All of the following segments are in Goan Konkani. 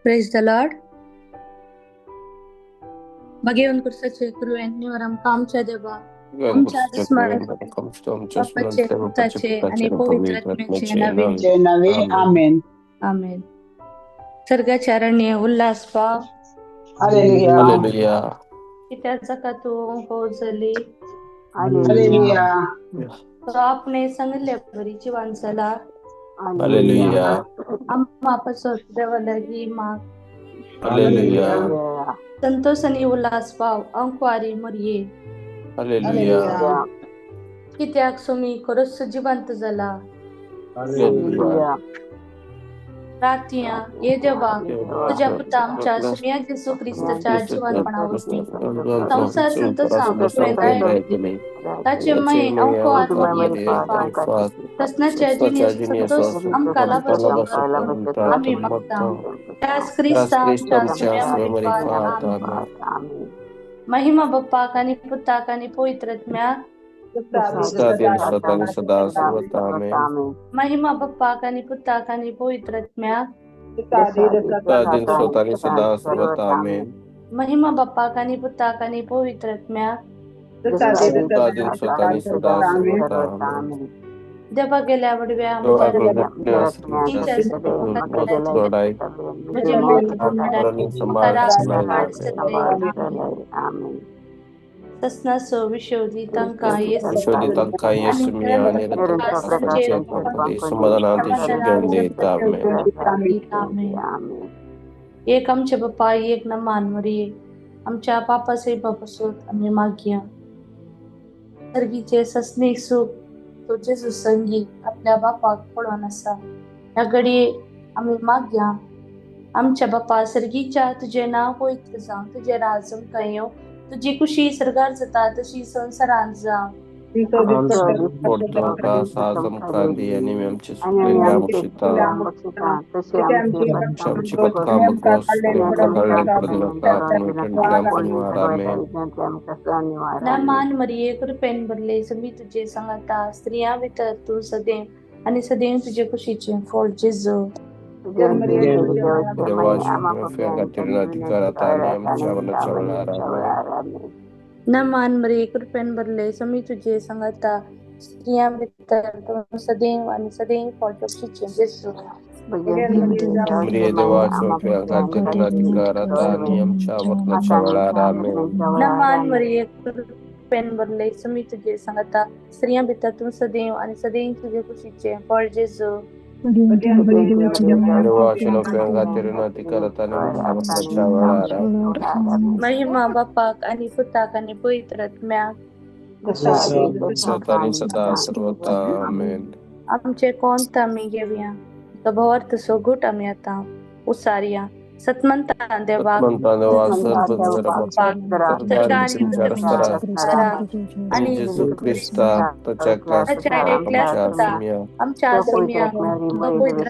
Praise the Lord. भाग्यवान कुर्साचे कृपेन निवर आमकां आमच्या देवा आमच्या बापाचे पुताचे आनी पवित्र आत्म्याचे नावे नावे आमेन. आमेन. सर्गाच्या अरण्य उल्हास पाव. हालेलुया. हालेलुया. कित्याक जाका तूं फौजली. हालेलुया. तो आपणे सांगिल्ले बरी जिवान जाला. हालेलुया. आम्हा पासत देवा लागीं माग. हालेलुया. संतोष आनी उल्हास पाव अंकवारी मरये. हालेलुया. कित्याक सोमी खरोच जिवंत जाला. हालेलुया. प्रार्थया ये देवा तुझ्या पुता आमच्या सुम्या जेजू क्रिस्ताच्या जिवंतपणा वरवीं संवसार संतोषाक तुवें दया केली. ताचे मये अंकवार मरये प्रस्नाच्या जिणेंत संतोष आमकां लाभचो आमी मागता. त्याच क्रिस्ता आमच्या सुम्या मरिफात. आमेन. महिमा बाप्पाक आनी पुताक आनी पवित्र आत्म्याक. महिमा बाप्पाक आनी पुताक आनी पवित्र आत्म्याक. महिमा बाप्पाक आनी पुताक आनी पवित्र आत्म्याक. देवा गेल्या वडव्या म्हजे ससनाचो विशोधी तांकां एक आमचे बाप्पा एक नमान मरये आमच्या पापा सेवा पासून आमी मागया. सर्गीचे ससनीक सुख तो जेजू संगी आपल्या बापाक पळोवन आसा. ह्या घडये आमी मागया. आमच्या बापा सर्गीच्या तुजें नांव पवित्र जावं, तुजें राज आमकां येवं, तुजी खुशी सर्गार जाता तशी संवसारांत जावं. मान मरिये कृपेन भरले समी तुजे सांगाता, स्त्रियां भितर तूं सदैव आनी सदैव तुजे कुशीचें फळ जेजू. नमान मरिये कृपेन भरले समी तुजे सांगाता, स्त्रियां भितर तूं सदैव आनी सदैव फळ कुशीचें जेजू. नमान मरिये कृपेन भरले समी तुजे सांगाता, स्त्रियां भितर तूं सदैव आनी सदैव तुजे कुशीचें फळ जेजू. महिमा बापाक आनी पुताक आनी पवित्र आत्म्याक. आमचे कोंत आमी घेवया, तो भवार्थ सोगूट आमी आतां उसारया. सतमंता देवाक आनी जेजू क्रिस्ता ताच्या एकल्या पुता आमच्या सुम्या पवित्र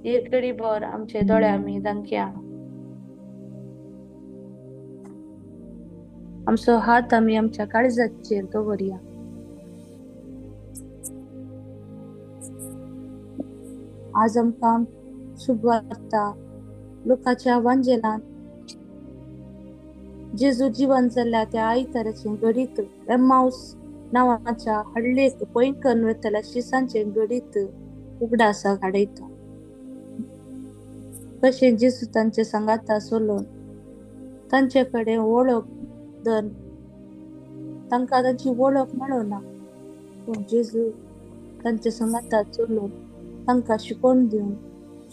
एक घडी भर आमचे दोळे आमी दांकया, आमचो हात आमी आमच्या काळजाचेर दवरया. आज आमकां शुभवार्ता लोकांच्या वांजेलान जेजू जिवन जाल्ल्या त्या आयताराचें घडीत एम्माउस नांवाच्या हडलेक पयंकन वतल्या शिसांचें घडीत उगडासाक हाडयता. कशें जेजू तांचे सांगाता सोलोन तांचे कडेन वळख दर तांकां तांची वळख मेळना, पूण जेजू तांचे सांगाता चलून तांकां शिकोवन दिवन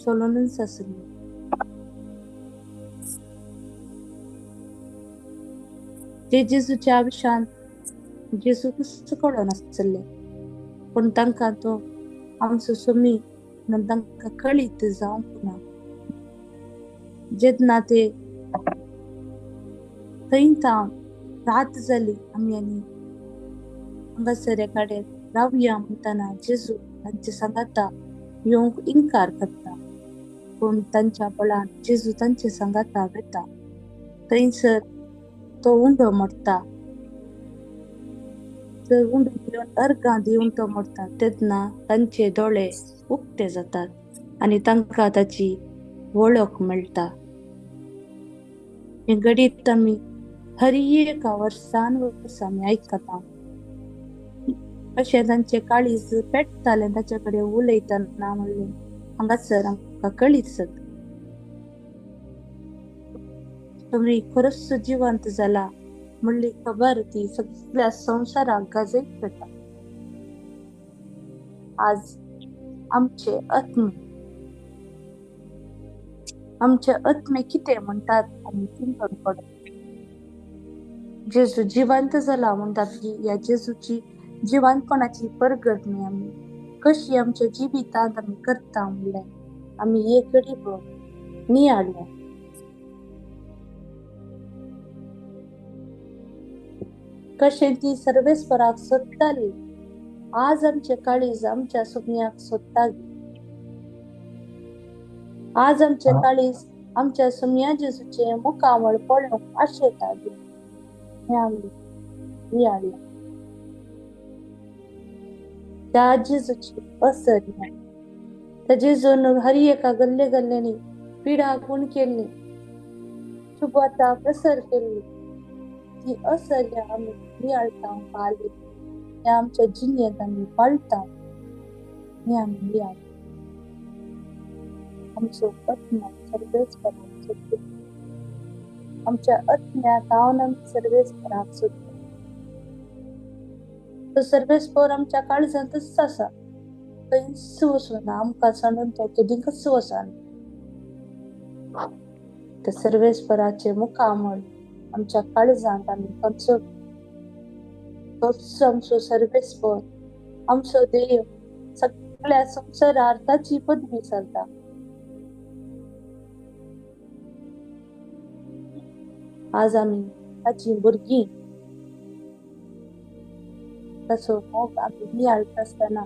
चलोनूच आसलो. ते जेजूच्या विशांत जेजू क्रिस्त कळोन आसले, पूण तांकां तो आमचो स्वामी म्हणून तांकां कळीत जावंक ना. जेन्ना ते थंय थावन रात जाली, आमी आनी हांगासर एकाडे रावया म्हणटना जेजू तांचे सांगाता येवंक इन्कार करता, पूण तांच्या बळान जेजू तांचे सांगाता वता. थंयसर तो उंडो मोडटा, तर उंडो घेवन अर्गां दिवन तो मोडटा. तेन्ना तांचे दोळे उक्ते जातात आनी तांकां ताची वळख मेळटा. हें घडीत आमी हर एका वर्सान वर्स आमी आयकता. अशें तांचें काळीज पेट्टालें ताचे कडेन उलयतना म्हणलें हांगासर आमकां कळीत जाता तुमी खरोच जिवंत जाला म्हणली खबर ती सगळ्या संवसाराक गाजयत वता. आज आमचे आत्मे, आमचे आत्मे कितें म्हणटात आमी चिंतून पडप. जेजू जिवंत जाला म्हणटात की ह्या जेजूची जिवंतपणाची परगटणी आमी कशी आमच्या जिवितांत आमी करता म्हणलें आमी एक घडी नियाळया. कशें ती सर्वेस्पराक सोदताली, आज आमचे काळीज आमच्या सुम्याक सोदता. आज आमचे काळीज आमच्या सुम्या जेजूचे मुखामळ पळोवंक आशेता. हें आमी नियाळया. त्या जेजूची असर त्या जेजून हर एका गल्ले गल्ल्यांनी पिडा गुण केल्ली, शुभता प्रसर केल्ली, ती असर ह्या आमी नियाळटा पाळी, ह्या आमच्या जिणेंत आमी पाळटा. हें आमी नियाळटा. आमचो आत्मा सर्वेस्पराक सोदता, आमच्या आत्म्याक हांव आमी सर्वेस्पराक सोदता. तो सर्वेस्पर आमच्या काळजांतच आसा, खंयच वचूना, आमकां सांडून तो केदींकच वचना. त्या सर्वेस्पराचें मुखामळ आमच्या काळजांत आमी खंयचो, तोच आमचो सर्वेस्पर, आमचो देव सगळ्या संवसारार ताची पदवी चलता. आज आमी ताची भुरगीं, ताचो मोग आमी नियाळटा आसतना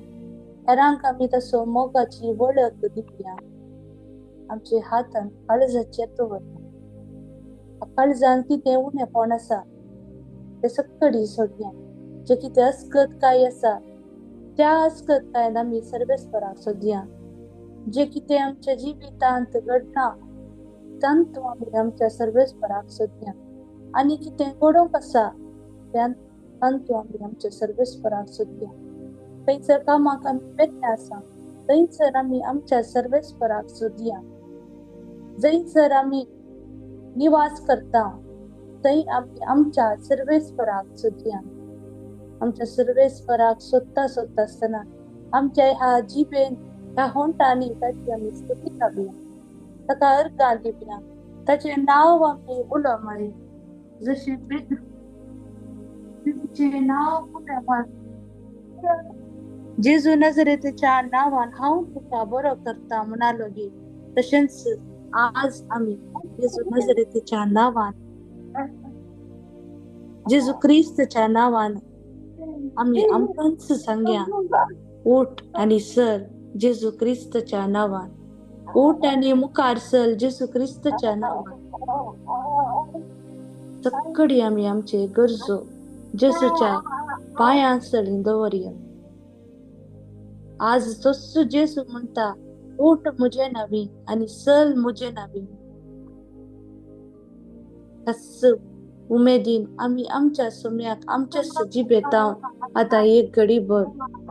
हेरांक आमी ताचो मोगाची वळख दिवया. आमचे हातान काळजाचेर दवरया. काळजान कितें उणेपण आसा तें सकडी सोडया. जें कितें अस्कत काय आसा त्या अस्कतकायेन आमी सर्वेस्पराक सोदया. जें कितें आमच्या जिवितांत घडना तांतू आमी आमच्या सर्वेस्पराक सोदया. आनी कितें घडोवंक आसा तांतू आमी आमच्या सर्वेस्पराक सोदया. खंयसर कामाक आमी वेतले आसा थंयसर आमी आमच्या सर्वेस्पराक सोदया. जंयसर आमी निवास करता थंय आमी आमच्या सर्वेस्पराक सोदया. आमच्या सर्वेस्पराक सोदता सोदता आसतना आमच्या ह्या जिबेन ह्या होंठांनी ताची आमी स्तुती करूया, ताका अर्गां दिवया, ताचें नांव आमी उलो मारया. जशें जेजूचें नांव उलो मार, जेजू नजरेच्या नांवान हांव तुका बरो करता म्हणालो गी, तशेंच आज आमी जेजू नजरेच्या नांवान, जेजू क्रिस्तच्या नांवान आमी आमकांच सांगया, उठ आनी सर जेजू क्रिस्तच्या नांवान, उठ आनी मुखार सल जेजू क्रिस्तच्या नांवान. सक्कडी आमी आमचे गरजो जेजूच्या पांयां सळी दवरया. आज तोच जेजू म्हणटा, उठ म्हजे नावी आनी सल म्हजे नावी. उमेदीन आमी आमच्या सुम्याक आमच्या जिबेतावन आतां एक घडी भर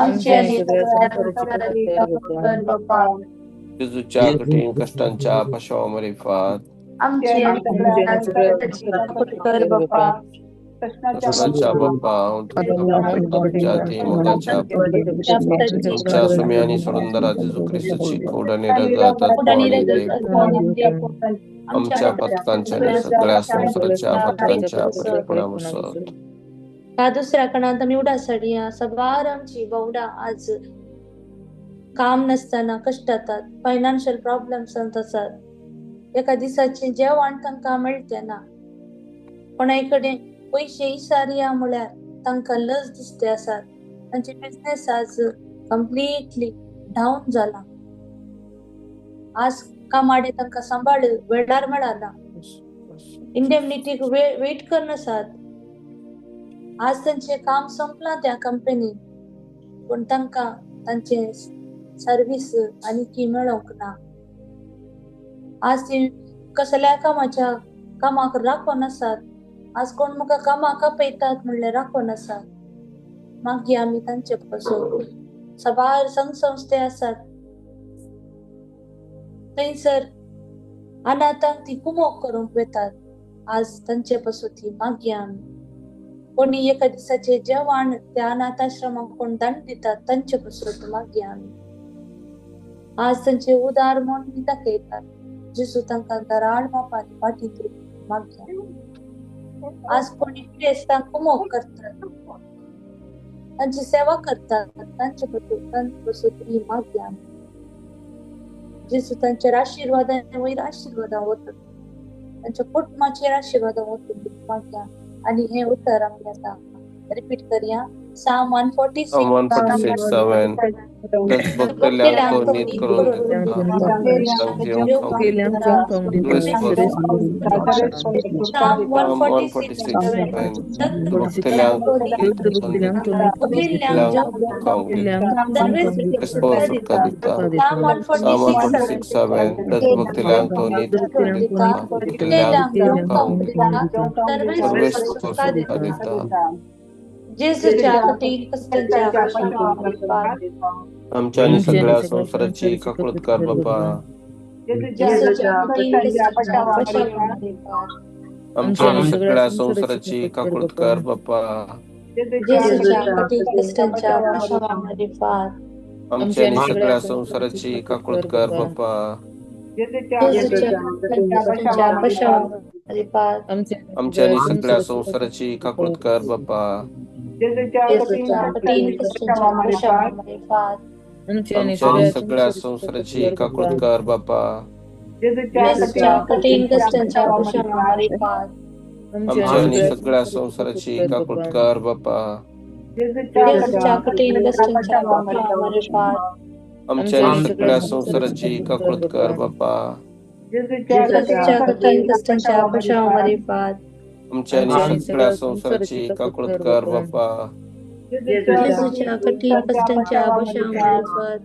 आमची आणि सगळ्या संसाराची काकूत कर बाप्पा. जेजूच्या कठीण कष्टांच्या पाशामारिफात आमची आणि सगळ्या संसाराची काकूत कर बाप्पा. कृष्णाच्या बाप्पा, हांव तुका पठयतां तुज्या अती मोगाच्या आमच्या स्वामी आनी सोडणदारा जेजू क्रिस्ताची कूड आनी रगत, आत्मो आनी देव आमच्या पथकांच्या आनी सगळ्या संवसाराच्या पथकांच्या परिपूर्ण बसत. ह्या दुसऱ्या कणांत आमी उडासाडया सबार आमची भावंडां आज काम नासतना कश्टातात, फायनान्शियल प्रॉब्लम्सांत आसात. एका दिसाचें जेवण तांकां मेळचें ना. कोणाय कडेन पयशे इसारया म्हळ्यार तांकां लज दिसते आसात. तांचे बिजनेस आज कंप्लिटली डावन जाला. आज कामाडे तांकां सांबाळ वेळार मेळना. इंडेमनिटीक वेट करून आसात. आज तांचें काम सोंपलां त्या कंपनीन, पूण तांकां तांचे सर्वीस आनी की मेळोंक ना. आज ती कसल्या कामाच्या कामाक राखोन आसात. आज कोण म्हाका कामाक आपयतात म्हणल्यार राखोन आसात. मागीर आमी तांचे पासून सबार संघ संस्थे आसात थंयसर अनाथांक ती कुमोक करूंक वेतात. आज तांचे पासून ती मागीर आमी कोणी एका दिसाचें जेवण त्या अनाथ आश्रमाक कोण दान दितात तांचे पासून मागीर आमी. आज तांचे उदार म्हूण दाखयतात. जेजू तांकां दराळ मापानी फाटीं मागया. आज कोणी पिडेस्तांक कुमोक करतात, तांची सेवा करतात, तांचे पासून ती मागया. जेजू तांचेर आशिर्वादां वयर आशिर्वादां वतात, तांच्या कुटुंबाचेर आशिर्वादां वतात मागया. आनी हें उतर आमी आतां रिपीट करया. Psalm 146 146:7. भक्तल्यांक तो नीत करून दिता, Psalm 146:7. भक्तल्यांक सुटका दिता. Psalm 146:7. भक्तल्यांक तो नीत करून दिता, सर्वेश सुटका दिता. जेजूच्या कठीण कश्टांच्या पाशामारिफात आमच्या आनी सगळ्या संवसाराची काकूत कर बाप्पा. जेजूच्या कठीण कश्टांच्या पाशामारिफात आमच्या आनी सगळ्या संवसाराची काकूत कर बाप्पा. जेजूच्या कठीण कश्टांच्या पाशामारिफात आमच्या आनी सगळ्या संवसाराची काकूत कर बाप्पा. जेजूच्या कठीण कश्टांच्या पाशामारिफात आमच्या आनी सगळ्या संवसाराची काकूत कर बाप्पा. जेजूच्या कठीण कश्टांच्या पाशामारिफात आमच्या आनी सगळ्या संवसाराची काकूत कर बाप्पा. जेजूच्या कठीण कश्टांच्या पाशामारिफात आमच्या आनी सगळ्या संवसाराची काकूत कर बाप्पा. जेजूच्या कठीण कश्टांच्या पाशामारिफात आमच्या आनी सगळ्या संवसाराची काकूत कर बाप्पा. जेजूच्या कठीण कश्टांच्या पाशामारिफात आमच्या आनी सगळ्या संवसाराची काकूत कर बाप्पा. जेजूच्या कठीण कश्टांच्या पाशामारिफात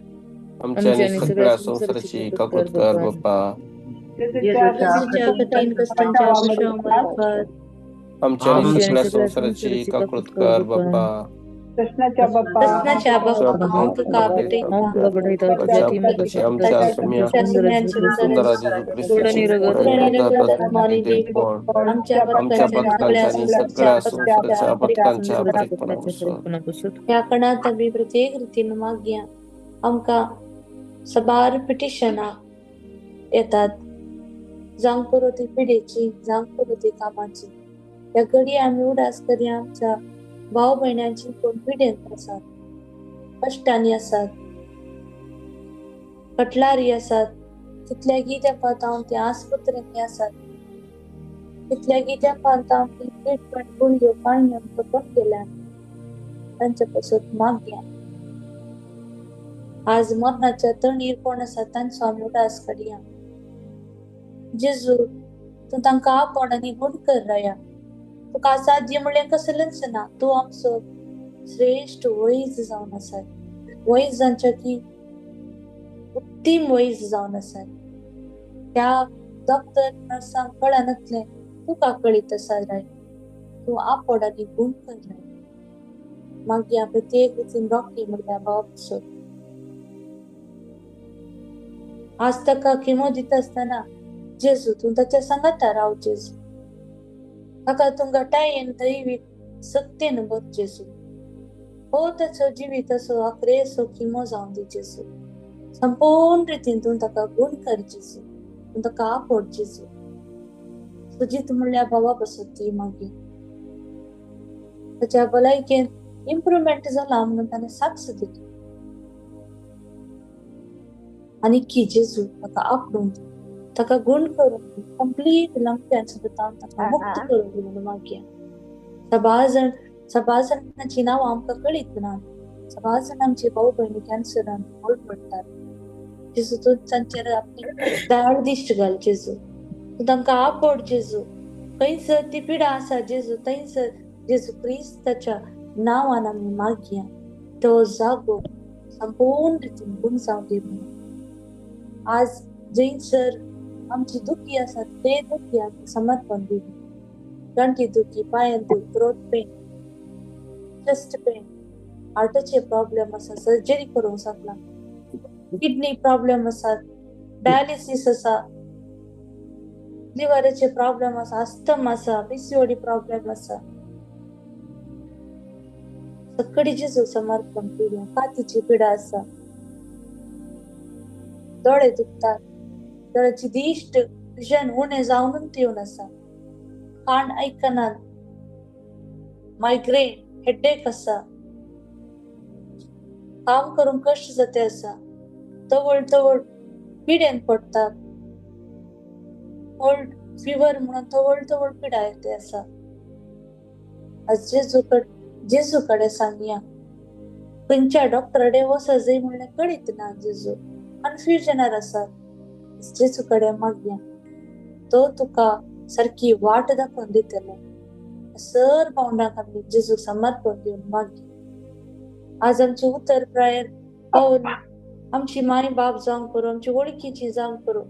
आमच्या आनी सगळ्या संवसाराची काकूत कर बाप्पा. जेजूच्या कठीण कश्टांच्या पाशामारिफात आमच्या आनी सगळ्या संवसाराची काकूत कर बाप्पा. कृष्णाच्या बाप्पा, हांव तुका पठयतां आमच्या सुंदरा जेजू क्रिस्ताची आमच्या आमच्या पथकांच्या आनी सगळ्या संवसाराच्या पथकांच्या परिपूर्ण. ह्या कणांत आमी प्रत्येक रितीन मागया. आमकां सबार पिटिशनां येतात, जावंक पुरो ती पिडेची, जावंक पुरो ती कामाची. ह्या घडये आमी उडास करया आमच्या भाव भयणांची कोण पिडेंत आसात, कश्टांनी आसात, कटलारी आसात, कितल्यागी तेंपांत हांव ते आस्पत्रेंनी आसात, कितल्यागी तेंपांत हांव ती ट्रिटमेंट गुळयो पाणयो खतम केल्या, तांचे पासून मागया. आज मरणाच्या तणीर कोण आसा तांचो आमी उडास काडया. जेजू, तूं तांकां आपोण आनी गुण कर राया. तुका असाध्य म्हणलें कसलेंच ना. तूं आमचो श्रेश्ठ वैज जावन आसाय, वैजांच्या की उत्तीम वैज जावन आसाय. त्या डॉक्टर नर्सांक कळनातलें तुका कळीत आसा राय. तूं आपोड आनी गुण कर राय. मागया प्रत्येक रितीन रॉकी म्हणल्यार भावा पासत. आज ताका किमो दिता आसतना जेजू तूं ताच्या सांगाता राव जेजू. ताका तूं घटायेन दैवीक सक्तेन भर जेजू. हो ताचो जिवीत असो आक्रेसो किमो जावन दी जेजू. संपूर्ण रितीन तूं ताका गुण कर जेजू. तूं ताका आपोड जेजू. सुजीत म्हणल्यार भावा पासत ती मागीर ताच्या भलायकेन इम्प्रुवमेंट जाला म्हणून ताणें साक्ष दिली. आनी की जेजू ताका आपडून ताका गुण करून कंप्लीट लंग कॅन्सर ताका मुक्त करून दी म्हणून मागया. सबार जाणांची नांवां आमकां कळीत ना. सबार जाण आमची भाव भयणी कॅन्सरान होल पडटात. जेजू तूं तांचेर आपली दयाळ दिश्ट घाल जेजू. तूं तांकां आपोड जेजू. खंयसर ती पिडा आसा जेजू थंयसर जेजू क्रिस्ताच्या नांवान आमी मागया तो जागो संपूर्ण रितीन गुण जावं दी म्हणून. आज जंयसर आमची दुखी आसा ते दुखी आमकां समर्पण दी. गांठी दुखी, पांयान दूख, थ्रोट पेन, चेस्ट पेन, हार्टाचे प्रॉब्लेम आसा, सर्जरी करूंक शकना, किडनी प्रॉब्लेम आसा, डायलिसीस आसा, लिवराचे प्रॉब्लेम आसा, अस्थम आसा, पीसीओडी प्रॉब्लेम आसा. सगळी जेजू समर्पण पिड्या. कातीची पिडा आसा, दोळे दुखतात, दोळ्याची दिश्ट विजन उणें जावनूच येवन आसा, कान आयकनात, मायग्रेन, हेडेक आसा, काम करूंक कश्ट जाता आसा, तवळ तवळ पिडेन पडटात, कोल्ड फिवर म्हणून तवळ तवळ पिडा येते आसा. आज जेजू कडेन सांगया. खंयच्या डॉक्टरा कडेन वचत जाय म्हणल्यार कळीत ना जेजू. कन्फ्युजनार आसा. जेजू कडेन मागया, तो तुका सारकी वाट दाखोवन दितलो. सर पावंडाक आमी जेजूक समर्पण दिवन मागया. आज आमचे उतर प्रायर पावून आमची माय बाप जावंक करूं, आमची वळखीची जावंक करूं,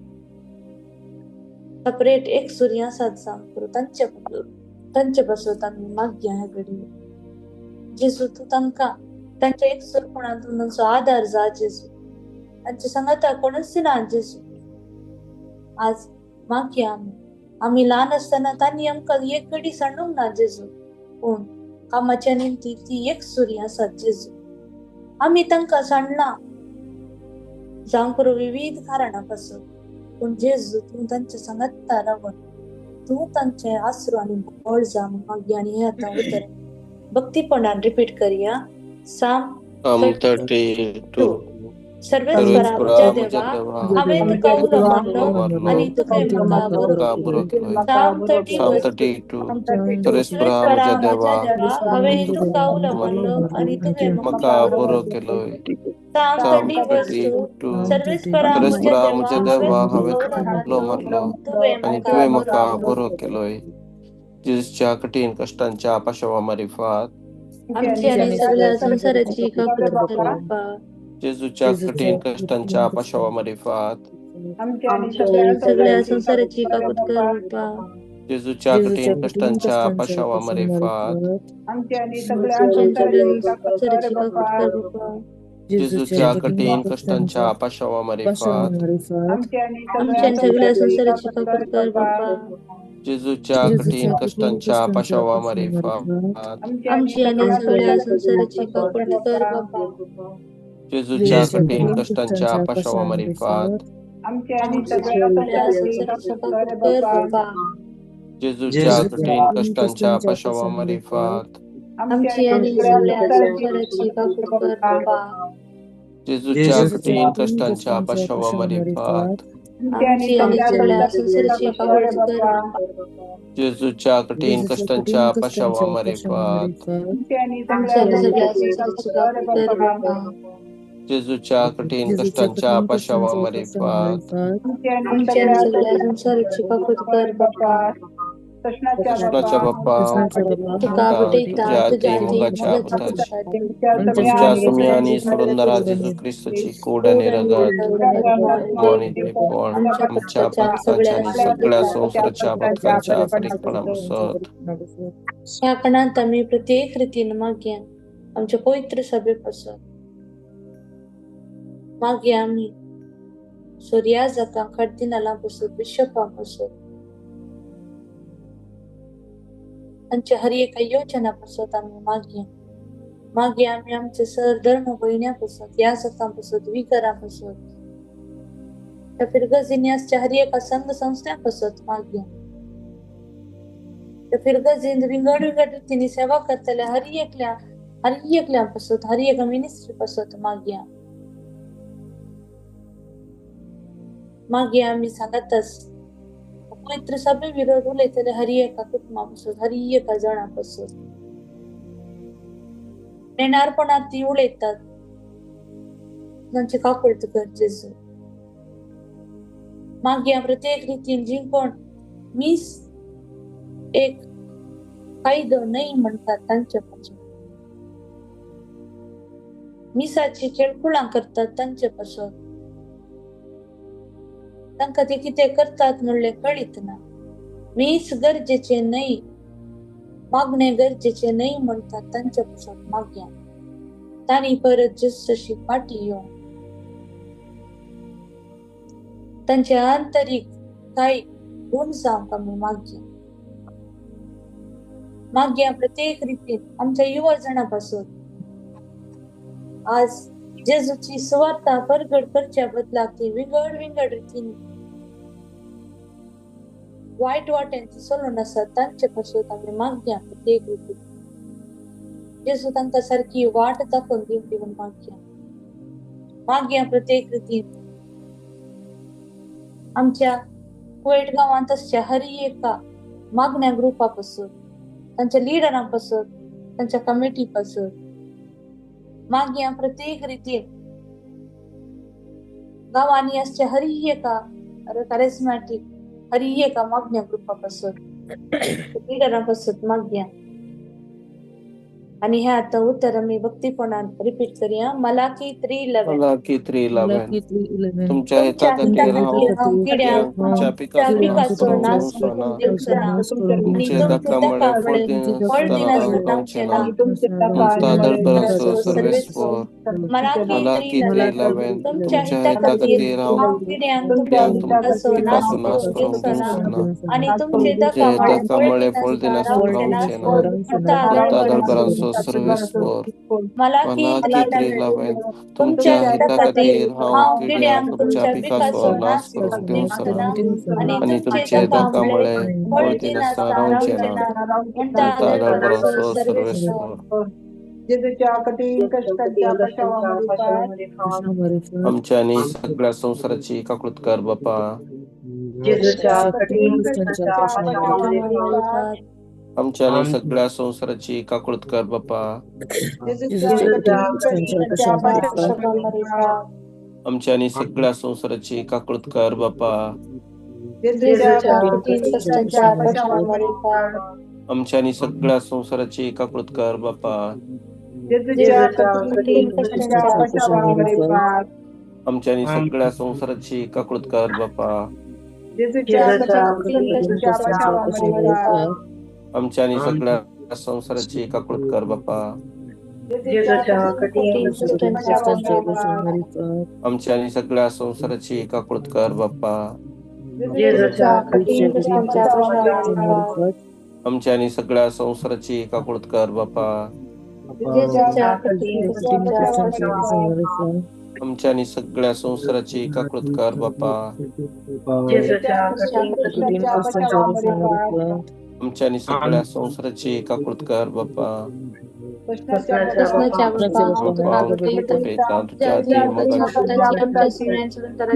सेपरेट एक सुरी आसात जावंक करूं, तांचे पासत आमी मागया ह्या घडये. जेजू तूं तांकां तांच्या एक सुरपणांत तांचो आदार जा जेजू. तांचे सांगाता कोणूच ना जेजू. आज मागया आमी. आमी ल्हान आसतना तांणी आमकां एक घडी सांडूंक ना जेजू, पूण कामाच्या निमती ती एक सुरी आसात जेजू. आमी तांकां सांडलां जावं करूं विविध कारणां पासून, पूण जेजू तूं तांच्या सांगाता रावन तूं तांचे आसरो आनी बळ जा मागया. आनी हें आतां उतर भक्तीपणान रिपीट करया. साम 32. सर्वेस्परा म्हज्या देवा, हांवें तुका उलो मारलो आनी तुवें म्हाका बरो केलो. साम 32. सर्वेस्परा म्हज्या देवा, हांवें तुका उलो मारलो आनी तुवें म्हाका बरो केलो. साम 32. सर्वेस्परा म्हज्या देवा, हांवें तुका उलो मारलो आनी तुवें म्हाका बरो केलो. जेजूच्या कठीण कश्टांच्या पाशवा मारिफात आमची आनी सगळ्या संवसाराची काकूट कर बाप्पा. जेजूच्या कठीण कश्टांच्या पाशवा मारिफात आमची सगळ्या संवसाराची काकूट कर बाप्पा. जेजूच्या कठीण कश्टांच्या पाशवा मारिफात आमची आनी सगळ्या संवसाराची काकूट कर बाप्पा. जेजूच्या कठीण कश्टांच्या पाशवा मारिफात आमची आनी आमच्या सगळ्या संवसाराची काकूट कर बाप्पा. जेजूच्या कठीण कश्टांच्या पाशवा मारिफात आमची आनी सगळ्या संवसाराची काकूट कर बाप्पा. जेजूच्या कठीण कश्टांच्या पाशवा मारिफात आमची आनी सगळ्या संवसाराची काकूट कर बाप्पा. जेजूच्या कठीण कश्टांच्या पाशवा मारिफात आमची आनी सगळ्या संवसाराची काकूट कर बाप्पा. जेजूच्या कठीण कश्टांच्या पाशवा मारिफात आमची आनी सगळ्या संवसाराची काकूट कर बाप्पा. जेजूच्या कठीण कश्टांच्या पाशवा मारिफात आमची आनी आमची आनी सगळ्या संवसाराची काकूट कर बाप्पा. जेजूच्या कठीण कश्टांच्या पाशवा मारिफात आमची आनी सगळ्या संवसाराची काकूट कर बाप्पा. कृष्णाच्या बाप्पा, तुका भेटयता तुझ्या तुझ्या अति मोगाच्या मोगाच्या पुताची, पुताची, तुमच्या सुम्या आणि सुरंदरा जेजू ख्रिस्ताची कोड आणि रगत आणि देवपण आमच्या पातकांच्या आणि सगळ्या संवसाराच्या पातकांच्या फारीकपणा बसत. ह्या कणांत आमी प्रत्येक रितीन मागया. आमच्या पवित्र सभे पासून. मागीर आमी सोर्याजकां, कार्दिनालां पासून, बिशपां पासून, तांच्या हर एका योजना पासून आमी मागया. मागीर आमी आमचे सर धर्म भयण्यां पासून, याजकां पासून, विकरां पासून, त्या फिरगजिनी आसच्या हर एका संघ संस्थ्यां पासून मागया. त्या फिरगजीन विंगड विंगड रितींनी सेवा करतल्या हर एकल्या पासून, हर एका मिनिस्ट्री पासून मागया. मागीर आमी सांगतच पवित्र सभे विरोध उलयतले हर एका कुटुंबा पासून, हर एका जणां पासून. नेणारपणात ती उलयतात तांचे काकुळट कर जेजू. मागीर प्रत्येक रितीन जी कोण मीस एक कायदो न्हय म्हणटात तांचे पासून, मिसाची खेळकुळां करतात तांचे पासून, तांकां ते कितें करतात म्हणलें कळीत ना. मीस गरजेचें न्हय, मागणें गरजेचें न्हय म्हणटात तांचे पासून मागया. तांणी परत जेजूशी फाटीं येवन तांचे आंतरीक कांय गुण जावंक आमी मागया. मागया प्रत्येक रितीन आमच्या युवा जणां पासून आज जेजूची सुवार्ता परगट करच्या बदलाक ती विंगड विंगड रितीन वायट वाटेन ती चलून आसात तांचे पासून आमी मागया. प्रत्येक रितीन जेजू तांकां सारकी वाट दाखोवन दिवंक म्हूण मागया. मागया प्रत्येक रितीन आमच्या कुवेट गांवांत आसच्या हर एका मागण्या ग्रुपा पासून, तांच्या लिडरां पासून, तांच्या कमिटी पासून. मागया प्रत्येक रितीन गांवांनी आसच्या हर एका कॅरिझमॅटीक हर एका मागण्या ग्रुपा पासून, लिडरां पासून मागया. आणि हे आता उत्तर आमी भक्तीपणान रिपीट करूया. मलाकी 3:11. मलाकी 3:11. तुमच्या हिताखातीर हांव किड्यांक तुमच्या पिकाचो नाश करूंक दिवचो ना, तुमचे धक्का फळ दिनासतना रावचें ना, तुमचा दळभराचो सर्वेस्पर. मलाकी 3:11. तुमच्या हिताखातीर हांव किड्यांक तुमच्या पिकाचो नाश करूंक दिवचो ना, आणि तुमचे धक्का फळ दिनासतना रावचें ना, तुमचा दळभराचो सर्वेस्पर. मलाकी 3:11. तुमच्या हिताखातीर हांव किड्यांक तुमच्या पिकाचो नाश करूंक दिवचो ना, आनी तुमचे धक्कामुळे फळ दिनासतना रावचें ना, तुमचा दळभराचो सर्वेस्पर. आमच्या आणि सगळ्या संसाराची काकळूत कर बापा. आमच्या आणि सगळ्या संसाराची काकळूत कर बापा. आमच्या आणि सगळ्या संसाराची काकळूत कर बापा. आमच्या आणि सगळ्या संसाराची काकळूत कर बापा. आमच्या आणि सगळ्या संसाराची काकळूत कर बापा. आमच्या आणि सगळ्या संसाराची काकळूत कर बापा. आमच्या आणि सगळ्या संसाराची काकळूत कर बापा. आमच्या आणि सगळ्या संसाराची काकळूत कर बापा. आमच्या आणि सगळ्या संसाराची काकळूत कर बापा. आमच्या आणि सगळ्या संसाराची काकळूत कर बापा.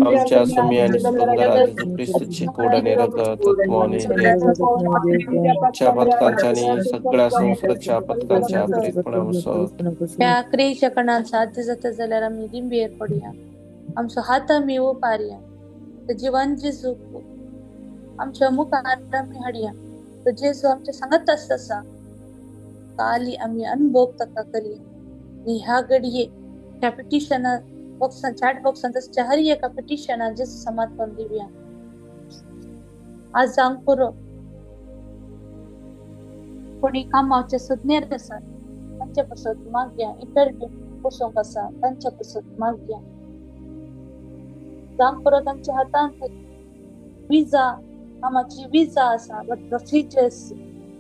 आमच्या स्वामी आणि सुंदर ख्रिस्ताची कोड आणि रगत आत्मा आणि देव आमच्या पथकांच्या आणि सगळ्या संसाराच्या पथकांच्या प्रेरपणानुसार ह्या क्रियेच्या कणान साध्य जाता जाल्यार आमी दिंबेर पडया, आमचो हात आमी उपारया, जिवन जेजू आमच्या मुखार आमी हाडया. तो जेजू आमच्या सांगत आसता काली आमी अनुभव ताका करया. आनी ह्या घडये ह्या पिटिशना बॉक्सान, चॅट बॉक्सान तसच्या हर एका पिटिशना जेजू समर्पण दिवया. आज जावंक पुरो कोणी कामाचे सुज्ञेर आसात तांच्या पासत मागया. इंटरव्यू बसोवंक आसा तांच्या पासत मागया. जावं पुरो तांच्या हातांत विजा, कामाची विजा आसा, बट प्रोसिजर्स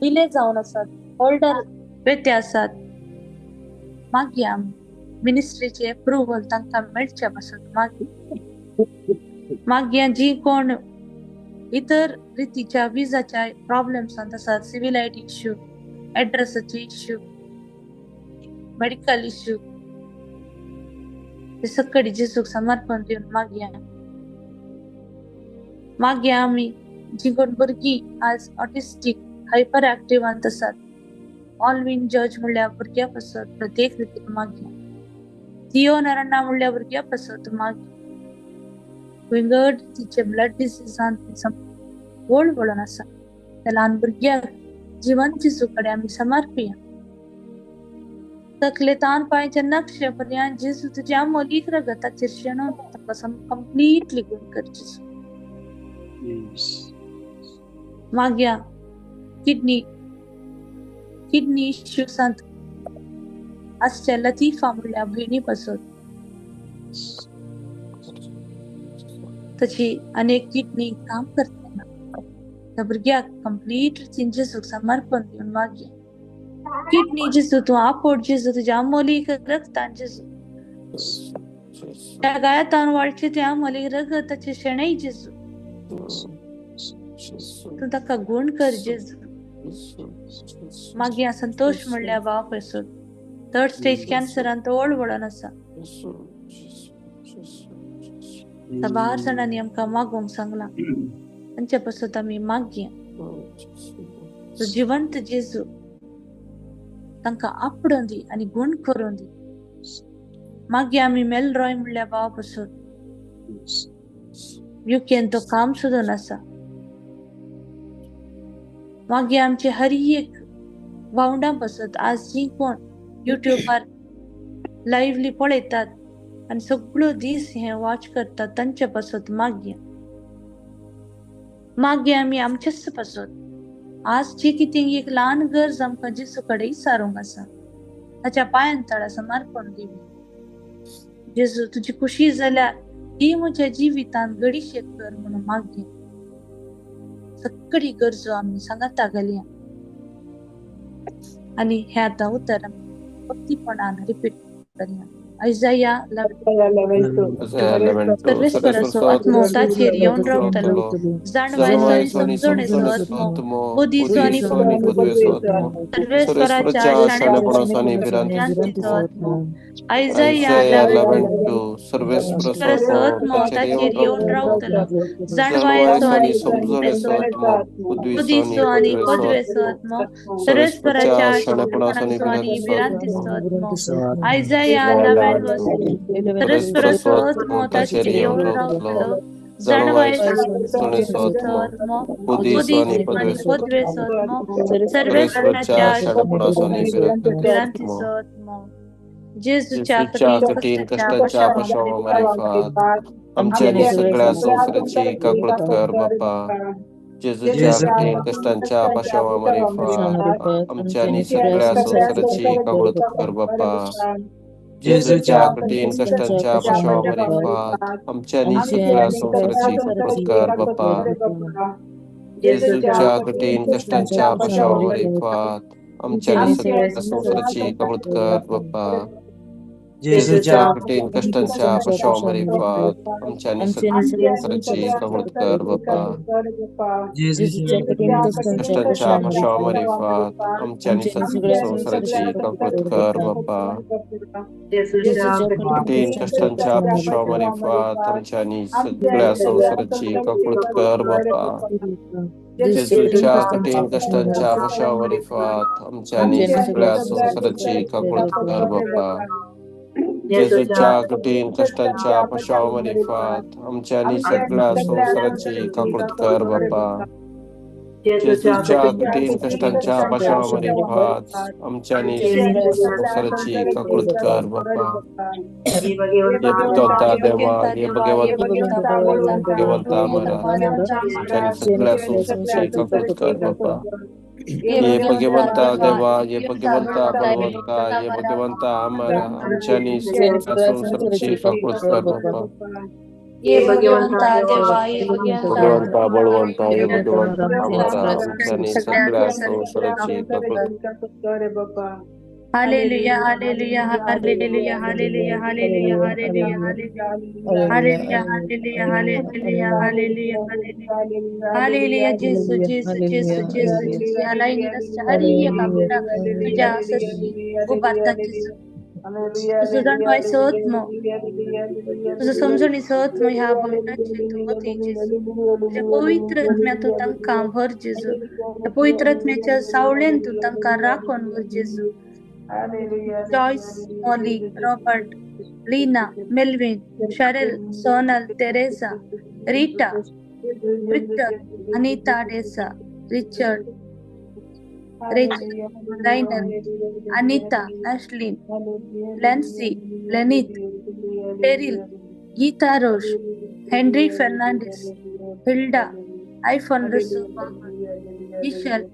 डिले जावन आसात, होल्डर वेते आसात. मागया मिनिस्ट्रीचे एप्रुवल तांकां मेळचे पासत मागया. मागया जी कोण इतर रितीच्या विजाच्या प्रॉब्लेम्सांत आसात, सिव्हिल आयडी इश्यू, एड्रेसाचे इश्यू, मेडिकल इश्यू, ते सगळी जेजूक समर्पण दिवन मागया. मागया आमी जी कोण भुरगीं आज ऑटिस्टीक, हायपर ऍक्टिव्हांत आसात, ऑलविन जज म्हणल्या भुरग्या पासत प्रत्येक रितीन मागया. थियो नरण्णा म्हणल्या भुरग्या पासत मागया. विंगड तिचे ब्लड डिसीजांत वळ वळून आसा त्या ल्हान भुरग्याक जिवंत जेजू कडेन आमी समर्पिया. तकले तान पांयच्या नक्षे पर्यंत जेजू तुज्या अमोलीक रगताचेर शेणोवन ताका कंप्लीटली गुण कर जेजू. मागया किडनी किडनी इश्यूसांत आसच्या लतीफा म्हणल्या भयणी पासत, ताची अनेक किडनी काम करता त्या भुरग्याक कंप्लीट रितीन जेजूक समर्पण दिवन मागया. किडनी जेजू तूं आपोट जेजू तुज्या अमोलीक रगतान जेजू, त्या गायतान वाळचे त्या अमोलीक रगताचे शेणय जेजू, तूं ताका गुण कर जेजू. मागीर संतोष म्हणल्या भाव पासून थर्ड स्टेज कॅन्सरान तो वळवळून आसा. साबार जाणांनी आमकां मागूंक सांगलां, तांचे पासत आमी मागया. तो जिवंत जेजू तांकां आपडून दी आनी गुण करून दी. मागीर आमी मेलरॉय म्हणल्या भावा पासून युकेन तो काम सोदून आसा. मागीर आमचे हर एक भावंडां पासत आज जी कोण युट्यूबार लायव्हली पळयतात आनी सगळो दीस हे वॉच करतात तांचे पासत मागया. मागीर आमी आमचेच पासत आज जी कितें एक ल्हान गरज आमकां जेजू कडेन विचारूंक आसा ताच्या पांयान तळा समर्पण दिवया. जेजू तुजी खुशी जाल्यार ती म्हज्या जिवितांत घडीशेक कर म्हणून मागया. सगळी गरजो आमी सांगाता घालया आनी हे आतां उतर आमी भक्तीपणान रिपीट करया. आयजाया 11:2. सर्वेस्पराचो आत्मो ताचेर येवन रावतलो, जाणवायचो आनी समजणेचो आत्मो, बुद्धीचो आनी सर्वेस्पराच्या शाणेपणाचो भिरांतीचो आत्मो. आयजाया 11:2. सर्वेस्पराचो आत्मो ताचेर येवन रावतलो, जाणवायचो आनी समजणेचो आत्मो, बुद्धीचो आनी पदवेचो आत्मो, सर्वेस्पराच्या शाणेपणाचो आनी भिरांतीचो आत्मो. आयजाया 11:2. सर्वेस्पराचो आत्मो ताचेर येवन रावतलो, जाणवायचो आत्मो, बुद्धीचो आनी पदवेचो आत्मो, सर्वेस्पराच्या भिरांतीचो आत्मो. जेजूच्या कठीण कष्टांच्या पाशावामारिफात आमच्या आणि सगळ्या संसाराची काकळूत कर बापा. जेजूच्या कठीण कष्टांच्या पाशावामारिफात आमच्या आणि सगळ्या संसाराची काकळूत कर बापा. जेजूच्या कठीण कष्टांच्या पाशावामारिफात आमच्या आणि सगळ्या संसाराची काकळूत कर बापा. जेजूच्या कठीण कष्टांच्या पाशावामारिफात आमच्या आणि सगळ्या संसाराची काकळूत कर बापा. जेजूच्या कठीण कष्टांच्या पाशावामारिफात आमच्या आणि सगळ्या संसाराची काकळूत कर बापा. कष्टांच्या पाशावामारिफात आमच्या आणि सगळ्या संसाराची काकळूत कर बापा. कठीण कष्टांच्या पाशावामारिफात आमच्या आणि सगळ्या संसाराची काकळूत कर बापा. जेजूच्या कठीण कष्टांच्या पाशावामारिफात आमच्या आणि सगळ्या संसाराची काकळूत कर बापा. जेजूच्या कठीण कष्टांच्या पाशावामारिफात आमच्या आणि सगळ्या संसाराची काकळूत कर बापा. जेजूच्या कठीण कष्टांच्या पाशावामारिफात आमच्या आणि संसाराची काकळूत कर बापा. हे भगवंता देवा, हे भगवंता महाराज, आमच्या आणि सगळ्या संसाराची काकळूत कर बापा. ये भगवंता देवा, ये भगवंता बळवंता, ये भगवंता अमरा, आमच्या आणि सगळ्या संसाराची काकळूत कर बाप्पा. ये भगवंता देवा, ये भगवंता बळवंता, ये भगवंता अमरा, आमच्या आणि सगळ्या संसाराची काकळूत कर बाप्पा. Hallelujah, hallelujah, hallelujah, hallelujah, hallelujah, hallelujah, hallelujah, hallelujah, hallelujah, hallelujah, hallelujah, hallelujah. जेसू जेसू जेसू जेसू जेसू. ह्या लाईनी रस्त्या हर एका पुताक तुज्या उबारता जेजू. तुजो दंडवायचो आत्मो, तुजो समजणीचो आत्मो ह्या भोंवतणचे तूं वतय जेजू. तुज्या पवित्र आत्म्या तूं तांकां भर जेजू. त्या पवित्र आत्म्याच्या सावळेन तूं तांकां राखून व्हर जेजू. Joyce, Molly, Robert, Lina, Melvin, Cheryl, Sonal, Teresa, Rita, Victor, Anita Desa, Richard, Rachel, Rainer, Anita, Ashlyn, Lancy, Lenith, Beryl, Geeta Rosh, Henry Fernandes, Hilda, iPhone Russo, Michelle,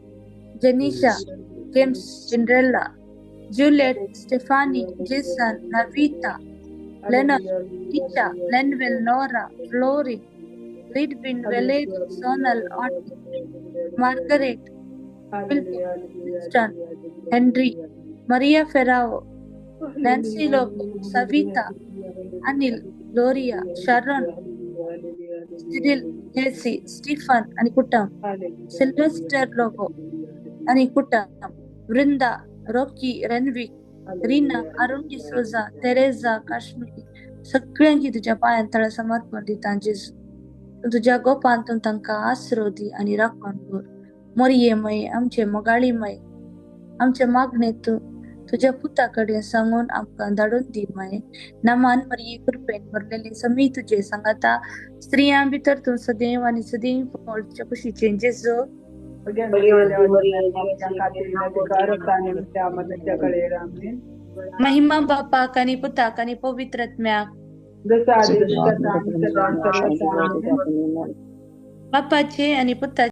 Janisha, James, Cinderella, Juliet, Stephanie, Jason, Navita, Leonard, Tisha, Lenville, Nora, Flory, Lidwin, Valerie, Sonal, Auntie, Margaret, Winston, Henry, Maria Ferrao, Nancy Lobo, Savita, Anil, Gloria, Sharon, Cyril, Jesse, Stephen आणि कुटुंब, सिल्वेस्टर लोबो आणि कुटुंब, वृंदा, रॉकी, रणविक, रीना, अरुण डिसोजा, तेरेझा, काश्मीरी सगळ्यांकी तुझ्या पांयां तळा समर्पण दिता जेजू. तूं तुज्या गोपान तूं तांकां आसरो दी आनी राखण कर. मोरये मये, आमचे मोगाळी मये, आमचे मागणे तूं तुज्या पुता कडेन सांगून आमकां धाडून दी माये. नामान मरिये, कृपेन भरलेले, समी तुजे सांगाता, स्त्रियां भितर तूं सदैव आनी सदैव फळ तुज्या कुशीचें जेजू. महिमा बापाक आनी पुताक आनी पवित्र आत्म्याक. बापाचे आनी पुताचे